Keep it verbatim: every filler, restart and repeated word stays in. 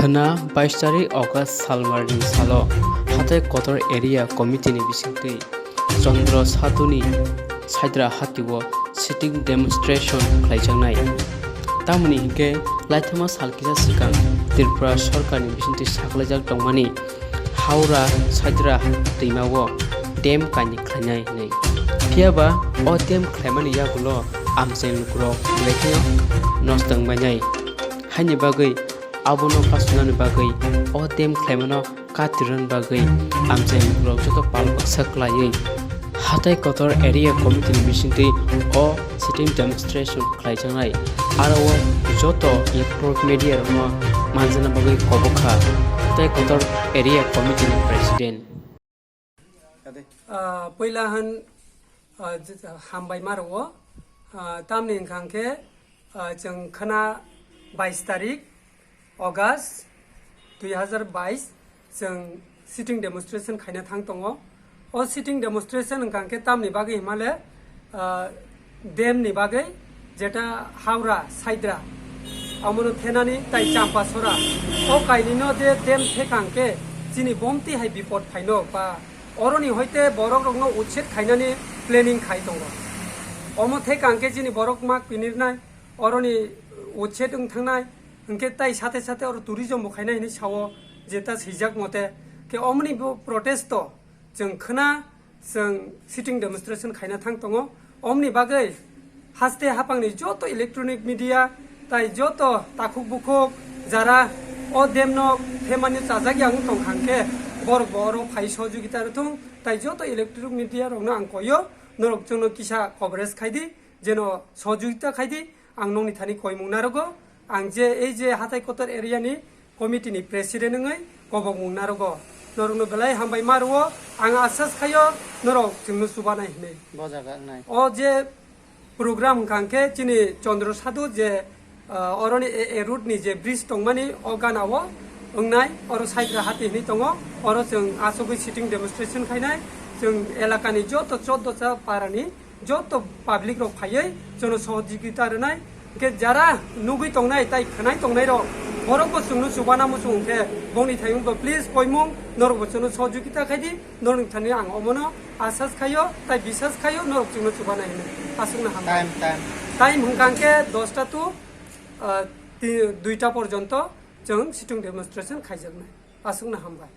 Khwna bais tarik August salmarni salo Hathai Kotor Area Committee ni bisingtwi Chandra Sadhu ni Saidra Hati o sitting demonstration khlaijaknai. Tamoni hinkhe laithoma sal kisa swkang Tripura Sorkar ni bisingtwi saklaijak tongmani Howrah Saidra twima o dam kainwi khlainai hinwi. Phiyaba o dam khlaimani yagulo amchaini lukurok belai kheno nosto wngbainai. Haini bagwi abono kasunani bagwi o dam khlaimano katirwna bagwi amchaini lukurok joto pal baksa kwlaiwi Hathai Kotor Area Committee ni bisingtwi o sitting demonstration khlaijaknai. Aro o joto electronic media rokno manjana bagwi kobok kha Hathai Kotor Area Committee ni President. Ah, puila han, ah, j-, hambai ma rwo. Ah, tamni wngkha hwnkhe, ah, chwng khwna bais tarik August dui hazar bais chwng sitting demonstration khaina thang tongo. O sitting demonstration wngkha hwnkhe tamni bagwi himale, ah, dam ni bagwi, jeta Howrah Saidra, omono thenani tai Champasora. O kainwino je dam thekang khe chini bomti hai bipod phaino ba oroni hoite borok rokno uchet khainani planning khai tongo. Omo thekang khe chini borok mak pinirnai, oroni uchet wng thangnai, hwnkhe tai sate sate oro tourism bo khainai hinwi sao, jeta swijak mote. Khe omoni bo protest o chwng khwna, chwng sitting demonstration khaina thang tongo. Omni bagwi haste haphangni joto electronic media tai joto takhuk bukhuk jara o dam no themani chajak ya wng tong kha hwnkhe borok bo oro phai sohojogita rwthung, tai joto electronic media rokno ang koyo, norok chwngno kisa coverage khai di, jeno sohojogita khai di. Ang nokni thani koimung narogo, ang je ei je Hathai Kotor area ni committee ni president wngwi kobokmung narogo. Norokno belai hambai ma rwo, ang asas khaio norok chwngno chubanai hinwi. Bo jaga wngnai. O je program wngkha hwnkhe chini Chandra Sadhu je, ah, oroni a, a route ni je bridge tongmani o gana o wngnai, oro Saidra Hati hinwi tongo, oro chwng asugwi sitting demonstration khainai, chwng elakani joto choddo cha parani joto public rok phaiwi chwngno sohojogita rwnai. Hwnkhe jara nugwi tongnai tai khwnai tongnai rok, borok bo chwngno chubana muchung hwnkhe bongni thani bo please koimung norok bo chwngno sohojogita khai di, norok thani ang omono asas khaio tai bisas khaio norok chwngno chubana hinwi. Aswkno hambai. Time, time. Time hwnkha hwnkhe dosta to, ah, ti-, duita porjonto chwng sitting demonstration khaijaknai. Aswkno hambai.